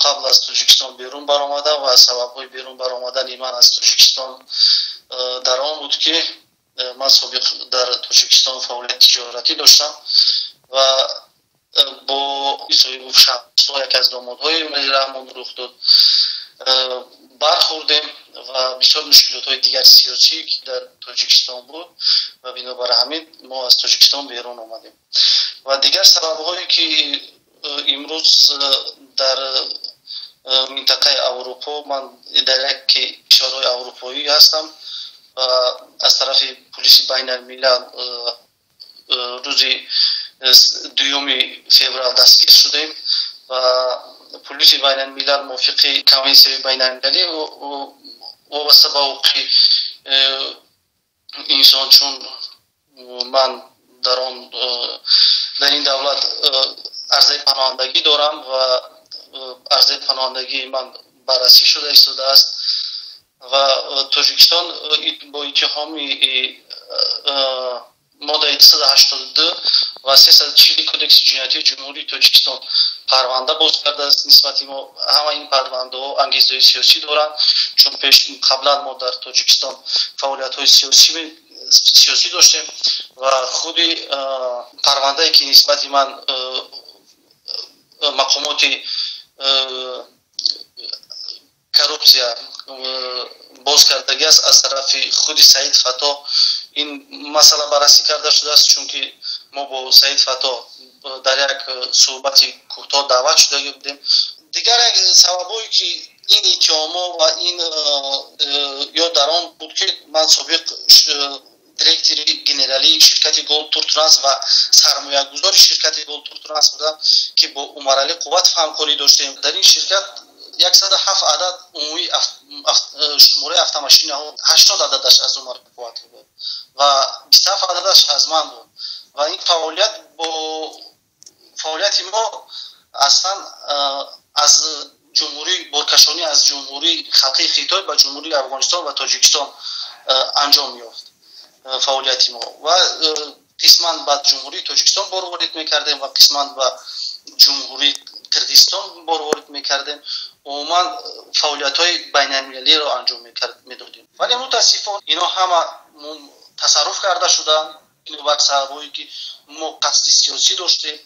Қабл аз Тоҷикистон берун баромадам ва сабабҳои берун баромадани ман аз Тоҷикистон дар он буд, ки ман собиқ дар Тоҷикистон фаъолияти тиҷоратӣ доштам ва бо Соҳибов Шамсо, яке аз домодҳои Эмомалӣ Раҳмон, рух дод, бархӯрдем ва бисёр мушкилотҳои дигар сиёсӣ, ки дар Тоҷикистон буд, ва бинобар ҳамин мо аз Тоҷикистон берун омадем. Ва дигар сабабҳое, ки имрӯз дар минтақаи Аврупо, ман дар яке кишварҳои аврупоӣ ҳастам ва аз тарафи пулиси байналмилал рӯзи 2 феврал дастгир шудем ва пулиси байналмилал мувофиқи конвенсияи байналмилалӣ вобаста ба ҳуқуқи инсон, чун ман дар ин давлат арзаи паноҳандагӣ дорам ва арзаи паноҳандагии ман баррасӣ шуда истодааст ва Тоҷикистон бо иттиҳоми моддаи 282 ва 340 Кодекси ҷиноятии Ҷумҳурии Тоҷикистон парванда боз кардааст нисбати мо. Ҳама ин парвандаҳо ангезаҳои сиёсӣ доранд, чун пеш қаблан мо дар Тоҷикистон фаъолиятҳои сиёсӣ доштем ва худи парвандае, ки нисбати ман мақомоти коррупсия боз кардагӣ аст, аз тарафи худи Саид Фаттоҳ ин масъала баррасӣ карда шудааст, чунки мо бо Саид Фаттоҳ дар як суҳбати кӯтоҳ даъват шудагӣ будем. Дигар як сабабҳое, ки ин иттиҳомҳо ва ин ё дар он буд, ки ман собиқ директори генералии ширкати Голд Тур Транс ва сармоягузори ширкати Голд Тур Транс будам, ки бо Умаралӣ Қувватов ҳамкорӣ доштем. Дар ин ширкат 107 адад умумии шумораи автомошинаҳо, 80 ададаш аз Умар Қувватов буд ва 27 ададаш аз ман буд. Ва ин фаъолият бо фаъолияти мо аслан аз ҷумҳурӣ боркашонӣ аз Ҷумҳурии Халқии Хитой ба Ҷумҳурии Афғонистон ва Тоҷикистон анҷом меёфт фаъолияти мо ва қисман ба Ҷумҳурии Тоҷикистон бор ворид мекардем ва қисман ба Ҷумҳурии Қирғизистон бор ворид мекардем. Умуман фаъолиятҳои байналмилалиро анҷом медодем, вале мутаассифон ино ҳама тасарруф карда шуданд бинобар сабабҳое, ки мо қасди сиёсӣ доштем.